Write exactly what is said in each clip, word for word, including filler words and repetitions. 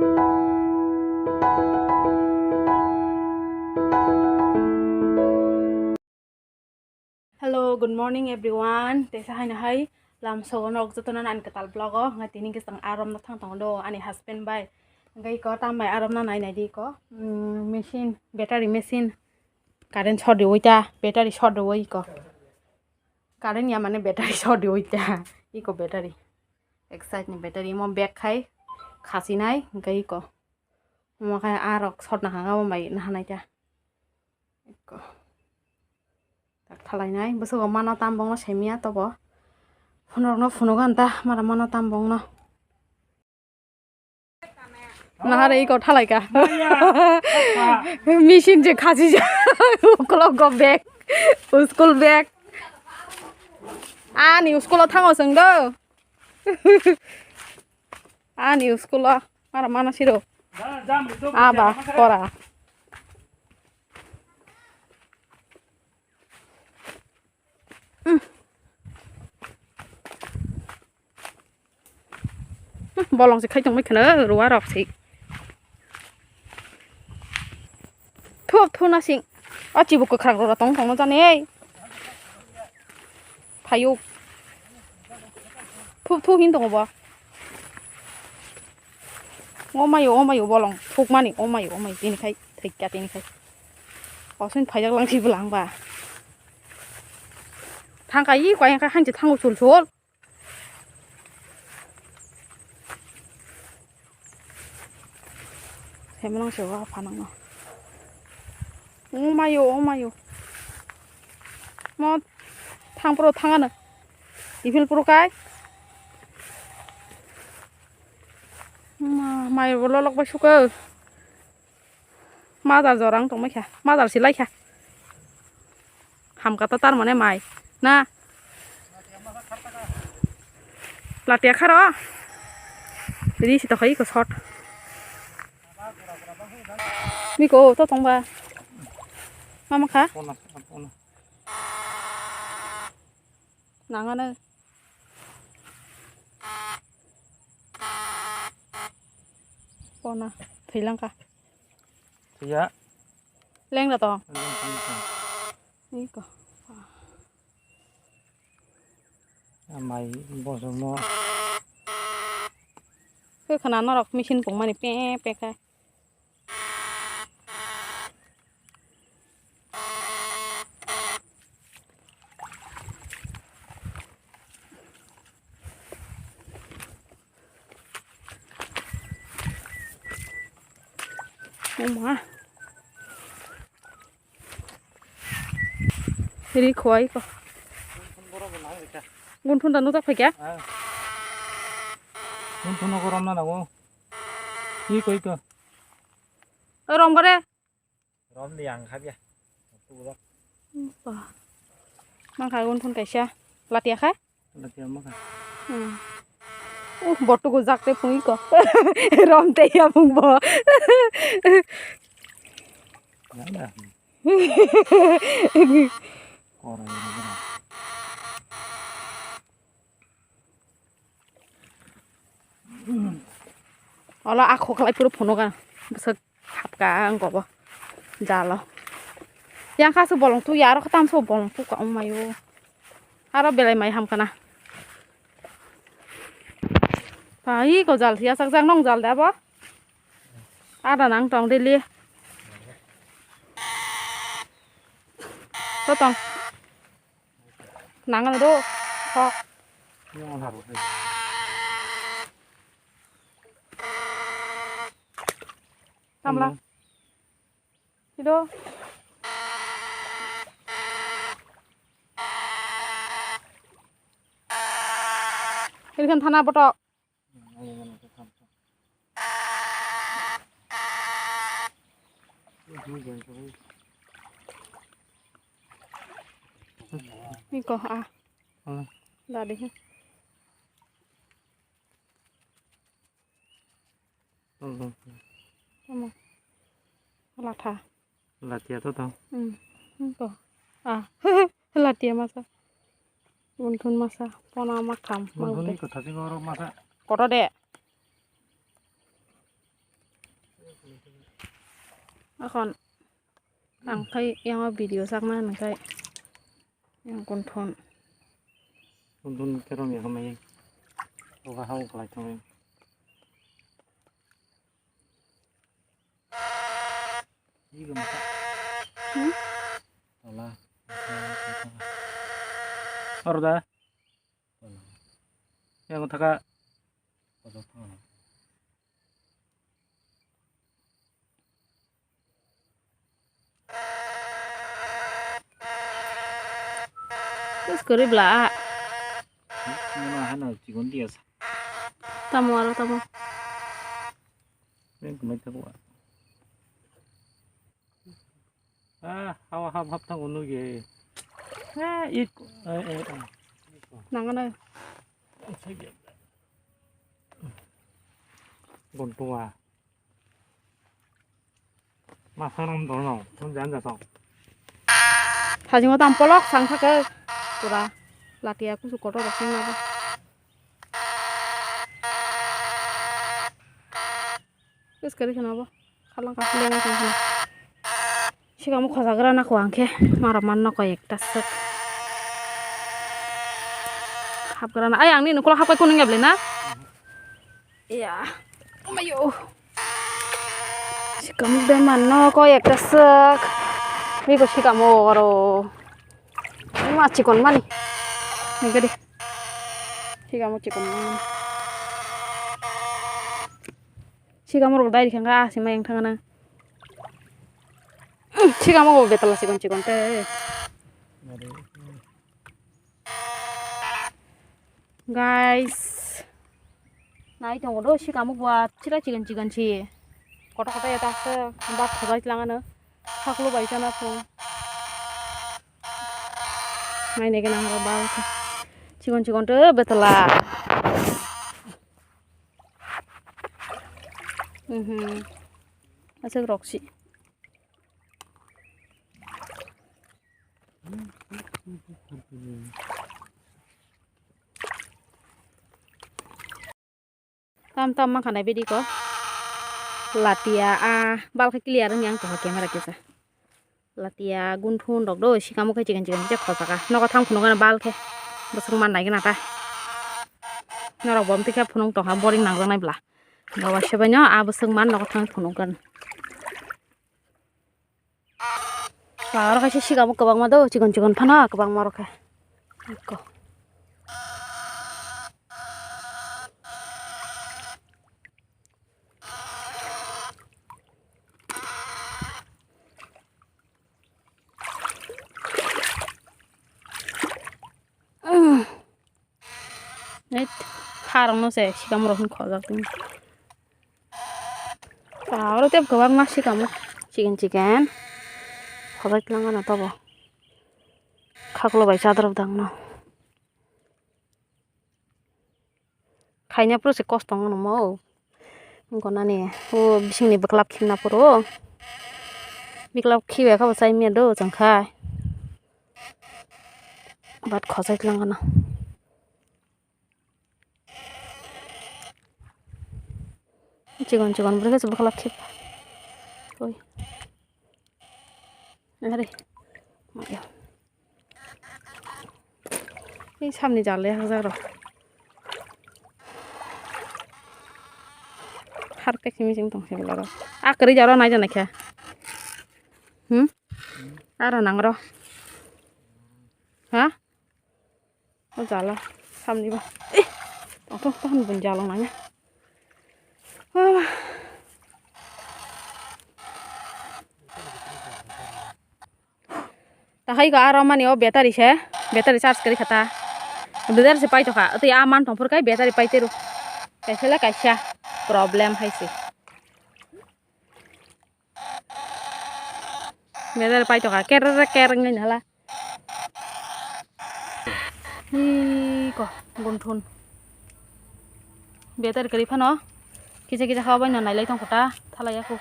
Hello, good morning everyone. Teisa haino hai lam sogo nok jotono ani kwtal vlog o. Ngai tini khe chwng arom no thang tongo do ani husband bai. Ngai ko tam bai arom no nai nai di ko. Mm, machine, battery machine. Current short di oi ta, battery short di oi ko. Current ya mane battery short di oi ta. Iko battery. Excite ni battery mo back khai khasi nai ngai ko. Mo khai arok short na hanga mo bai na hanai ta. Iko. Tak thalai nai. Bwswk o mano tam bongno semiya tobo. Phunukno phunugan ta mara mano tam bongno. Nahare iko thalaika. Machine je khasi ja. Ukolok go bag. School bag. Ani school o thango chwng do. Ani school o. Mara mana siro. Aba kora. Bolong se khai tongmai kheno ruwa rok se. Thu thu na sing. A chibu kwkhwrang rok tong tongno jani. Phayuk. Thu thu hin tongo bo. Omayo omayo bolong thukmani omayo omayo tini khai thikya tini khai. Osin phaijak lang si bwlang ba. Thangka i koi kha hanchi thango sul sul. Semanang se wa phanang no. Omayo omayo. Mo thang pro thangano. Ifil pro kai. Ma mai bolo lok bai suka. Majal jorang tongmai kha, majal silai kha. Hamka ta tar mane mai na. Latia kharo. Ri si to khai ko shot. Miko to tongba. Mama kha. Nangano. Pona, thwilang kha. Thwiya. Leng da to. Leng kha. Iko. Amai bojomo. Khe khana norok machine pungmani pe pe kha. Oma. Ri khwai ko. Gunthun da nujak phaikya? Gunthun no gorom na nango. Ri khwai ko. Rom gore. Rom di ang khabya. Ba. Mang khai gunthun kaisa. Latia kha? Latia ma kha. Hmm. Uh, botu go jak te phung ko. Rom te ya phung bo. Nada. Koro ya. Ola akho khlai phuru phunugo. Bwswk hapka ang kobo. Jalo. Yang kha su bolong tu ya, aro khatam su bolong tu ka ong mayo. Aro belai mai ham kana. Pai ko jal ya sak jak nong jal da bo. Ada nang tong dili. To tong. Nang ano do. Ho. Tamla. Sido. Hirikhan thana boto. Iko ah. Dadi. Tamo. Latha. Latia to tong. Hmm. Iko. Ah. Latia masa. Gunthun masa. Pona makham. Gunthun ni kotha sing oro masa. Koto de. Akhon ang khai yang o video sakna nang khai yang kunthon. Kunthon kerong ya khamai. Oga hau kalai thangwi. Ih, gumsa. Hmm? Tola. Aro da. Tola. Yang thaka. Kotor thang. Terus kori bela. Mana hana cikon dia sa. Tamo aro tamo. Yang kemai tako. Ah, hawa hap hap tang unu ge. Ah, ik. Eh, eh, eh. Nang ano. Gontua. Masaram dono, sun jan jato. Hajingo tam polok sang thake. Pura latia kusu kotor rok sang nabo. Terus kari khana bo. Khalang ka leng ka khana. Sikamo khojagra na ko angkhe. Mara manna ko ekta sek. Hapgra na. Ay, ang ni nukula hapkai kuning ya blena. Iya. Mayo. Sikamo be manna ko ekta sek. Ni ko sikamo oro. Ma chikon mani. Ni gadi. Sikamo chikon mani. Sikamo rok dai rikha kha, ah, sima yang thangna. Sikamo bo betala chikon chikon te. Guys, nai tongo do sikamo bo chira chikon chikon si. Koto koto eta se bat khobai tlangano. Saklo bai chana phung. Nai nai gana haro bal khe. Chikon chikon te betala. Mhm. Aswk rok si. Tam tam ma khanai bidi ko. Latia a bal khe clear wngya ang tongkha camera kisa. Latia gunthun rok do sikamo khe chikon chikon khe khojaka. Nogo thang phunukgana bal khe. Bwswk man naigwna ta. Norok bo amtwi khe phunuk tongkha boring nangjaknai bwla. Baba sebaino a bwswk man nogo thang phunukgana. Ba oro kaisa sikamo kwbangma do chikon chikon phano kwbangma oro khe. Ikko. Nai pharang no se sikam rok hin khojak tini. Aro tei kwbangma sikamo chiken chiken khojak tlangana tobo. Khaklo bai chadrop dangno. Khaina puro se kosto wngno mo. Wngkha nani o bisingni bwklap khimna puro. Bwklap khibai khe bo chai manya do chwng khai. Bat khosai tlang gana. Chikon chikon bwrwi khe se bwklap khip. Oi. Are. Maya. Ei samni jal le hakjak rok. Har khe simi simi tong se bwla rok. A kwrwi jaro nai jana khe. Hmm? Aro nang ro. Ha? O jala. Samni ba. Eh. Tong tong tong bun jalo nanya. Ah. Tahai ko aro mani o battery se, battery charge kari khata. Battery se pai tokha. Tei a man tong phur kai battery pai teru. Kaisa le kaisa problem hai se. Battery pai tokha. Ker ker ngai nala. Hi ko gunthun. Battery kwrwi phano kisa kisa kha bai no nailai tong kho ta thalai ya kho.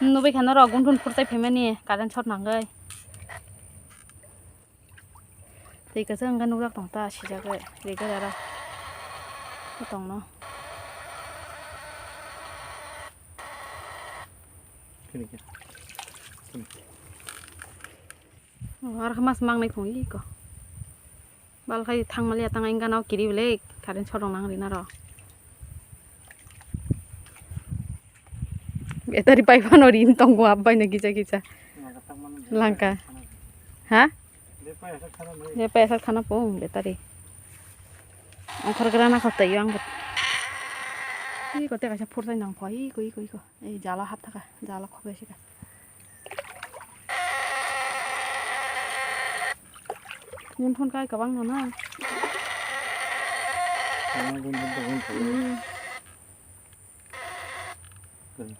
Nugwi kha norok gunthun phurchai phaimani current short nangwi. Tei kwchwng khe nukjak tong ta sijagwi rega rara tongno. Oh, ar mas mangnai phung iko. Bal khai thang mali atang engga nao kiri bele current short rok nang rina ro. Battery pai phano rin tongo abbai no kisa kisa. Langka. Ha? Lepaya sak thana pung battery. Ongkhor gra na khotoi yo ang. Iko te kaisa phurjai nang pho iko iko iko. Ei jala hap thaka, jala khobai sika. Gunthun kai kabang no na. Ano gunthun kabang kabang. Hmm.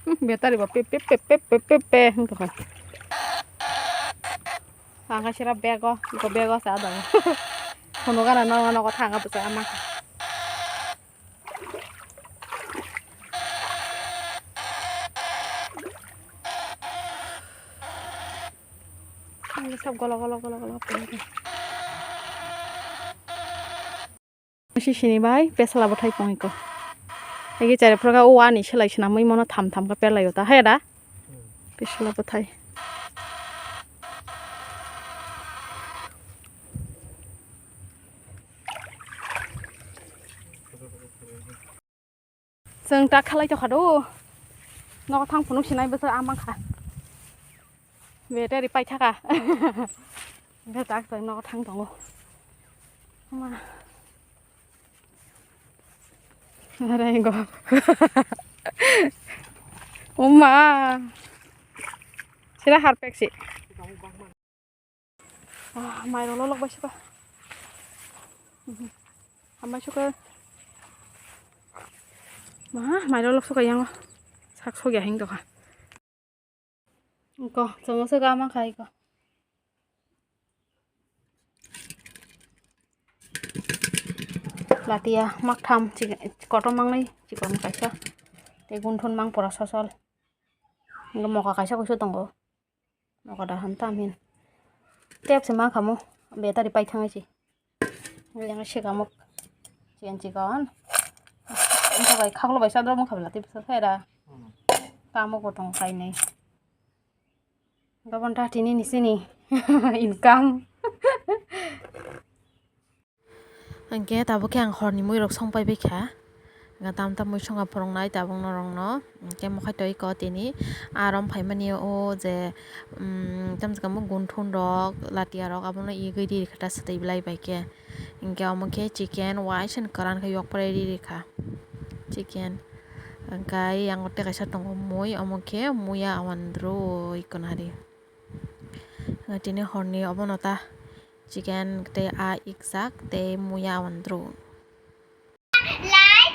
Hmm, battery bo pe pe pe pe pe pe pe hwn tokha. Ang kha sira bego, iko bego sa da. Kono gana no no ko thanga bwsa ama. Ini sab golo golo golo golo. Sisini bai pesla bwthai tongwi ko. Egi chari phroga o ani selai swnamwi mono tham tham khe pelaio ta he da? Pesla bwthai. Chwng tak khalai tokha do. Nogo thang phunuk sinai bwswk a mankha. Battery paithaka. Hwnkhe tak chwng nogo thang tongo. Ma. Are go. Uma. Sira harpek si. Ah, mairok lolok bai suka. Mhm. Hambai suka. Ma, mairok lolok suka yango. Sak sogya hing tokha. Ko, chongo suka ama khai ko. Latia mak tham chi-, kotor mangnai chikon kaisa. Tei gunthun mang pora sosol. Moka kaisa kusu tongo. Nogo da han tam hin. Tep se ma khamu. Battery pai thangai si. Yang se kamuk. Chian chikon. Engka bai khaklo bai sadro mukha bela tip sa phera. Kamu ko tong kai nei. Gabon ta tini ni sini. Income. Hwnkhe tabuk khe ang horni muirok songpai baikha. Hwnkhe tam tam mui songkha phwrwngnai tabuk norokno. Hwnkhe mokhai toi ko tini arom phaimani o je, um, tamjikamo gunthun rok, latia rok abono igwi rikha ta swtwi belai bai khe. Hwnkhe omo khe chicken waisa kwran khe yokprai ri rikha chicken. Hwnkhe yang tei kaisa tongo mui, omo khe muya awandroi kwna ri. Tini horni obono ta. Chicken tei a ikjak tei muya wandru.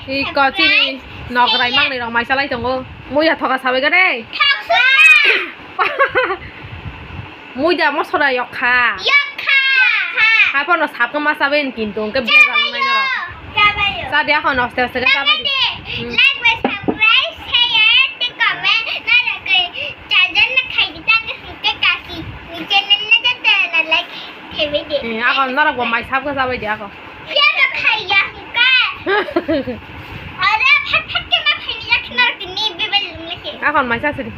Iko chini nograi mangnwi rok mai chalai tongo. Muya thoka sabai gane. Muida mosora yok kha. Yok kha. Hapono sapno ma sabai kintu hwnkhe bega nai norok. Chadi ako noste noste khe chabai di. Hmm. Like bai subscribe share tei comment naragwi chajan na khaidi tang hwnkhe kaki ni channel na jata na like. Eh, ako norok bo mai sab khe chabai di ako. Phiya no khaiya hwnkhe. Ore phat phat khe ma phaini yak norok ni bebel lungli khe. Ako mai sa sidi.